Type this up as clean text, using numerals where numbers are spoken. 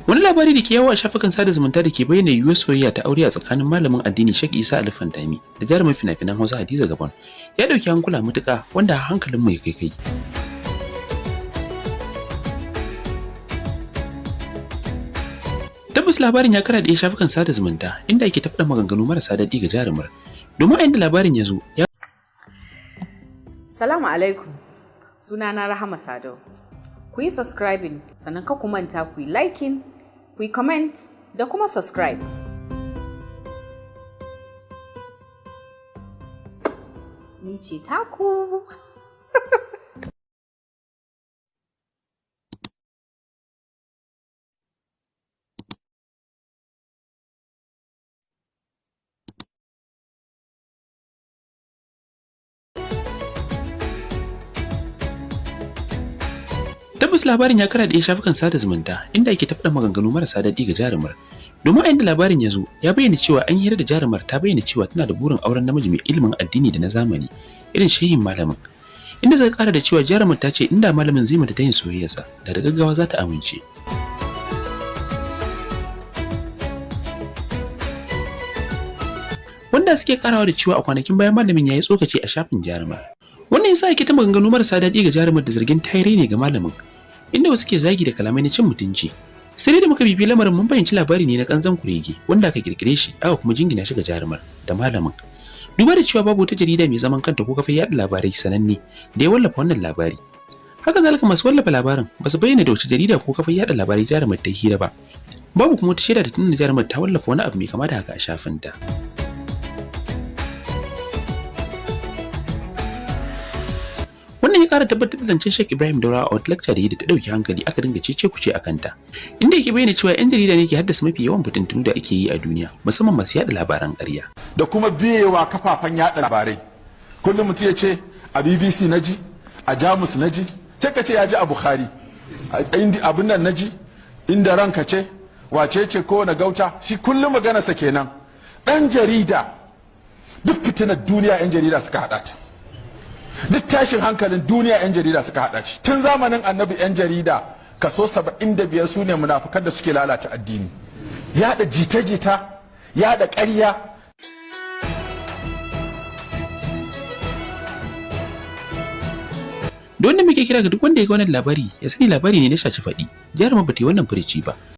Wani labari da ke yawo a shafukan sada zumunta da ke bayyana yiwuwar soyayya ta aure a tsakanin malamin addini Sheikh Isa Ali Fantami da jarumin fina-finan Hausa Hadiza Gabon ya dauki hankula mutuƙa, wanda hankalin mu ya kai kai. Tabbas labarin ya karaɗe shafukan sada zumunta, inda ake tafda maganganu marasa daɗi ga jarumar. Domin a inda labarin ya zo ya Salamu alaikum. Sunana Rahama Sadau. Ku yi subscribing, sannan ka ku manta ku yi liking, ku yi comment da kuma subscribe. Ni ce taku. Tabbas labarin ya karaɗe shafukan sada zumunta, inda ake tafda maganganu marasa daɗi ga jarumar. Domin a inda labarin ya zo ya bayyana cewa an hira da jarumar, ta bayyana cewa tana da burin auren namiji mai ilimin addini da na zamani irin shehin malamin. Inda zai kara da cewa jarumar ta ce inda malamin zai mata tayin soyayyarsa, da gaggawa za ta amince. Wanda suke karawa da cewa a kwanakin bayan malamin ya yi tsokaci a shafin jarumar. Wannan yasa ake ta maganganu marasa daɗi ga jarumar da zargin tayar ne ga malamin, inda wasu ke zagi da kalamai na cin mutunci. Sai dai da muka bibi lamarin, mun fahimci labari ne na kanzan kurege wanda aka kirkire shi aka kuma jingina shi ga jarumar da malamin. Duba da cewa babu wata jarida mai zaman kanta ko kafar yaɗa labarai sananne da ya wallafa wannan labari. Haka zalika, masu wallafa labarin ba su bayyana da wace jarida ko kafar yaɗa labarai jarumar ta hira ba. Babu kuma wata shaida da ta nuna jarumar ta wallafa wani abu mai kama da haka a shafinta. Wannan ya kara tabbatar da zancen Sheikh Ibrahim Daura a wata lecture da yi da ta dauki hankali aka dinga cece kuce a kanta, inda yake bayyana cewa 'yan jarida ne ke haddasa mafi yawan fitintunu da ake yi a duniya, musamman masu yada labaran ƙarya. Da kuma biyewa kafafen yada labarai. Kullum mutum ya ce a BBC na ji, a Jamus na ji, sai ka ce ya ji a Bukhari, abin nan na ji, inda ranka ce, wace ce, kowane gauta, shi kullum maganarsa kenan. Ɗan jarida, duk fitinar duniya 'yan jarida suka haɗa ta. Duk tashin hankalin duniya 'yan jarida suka haɗa shi. Tun zamanin Annabi, 'yan jarida kaso 75 su ne munafukan da suke lalata addini, yaɗa jita-jita, yaɗa ƙarya. Da wanda muke kira ga duk wanda ya ga wannan labari, ya sani labari ne na shaci faɗi. Jarumar ba ta yi wannan furici ba.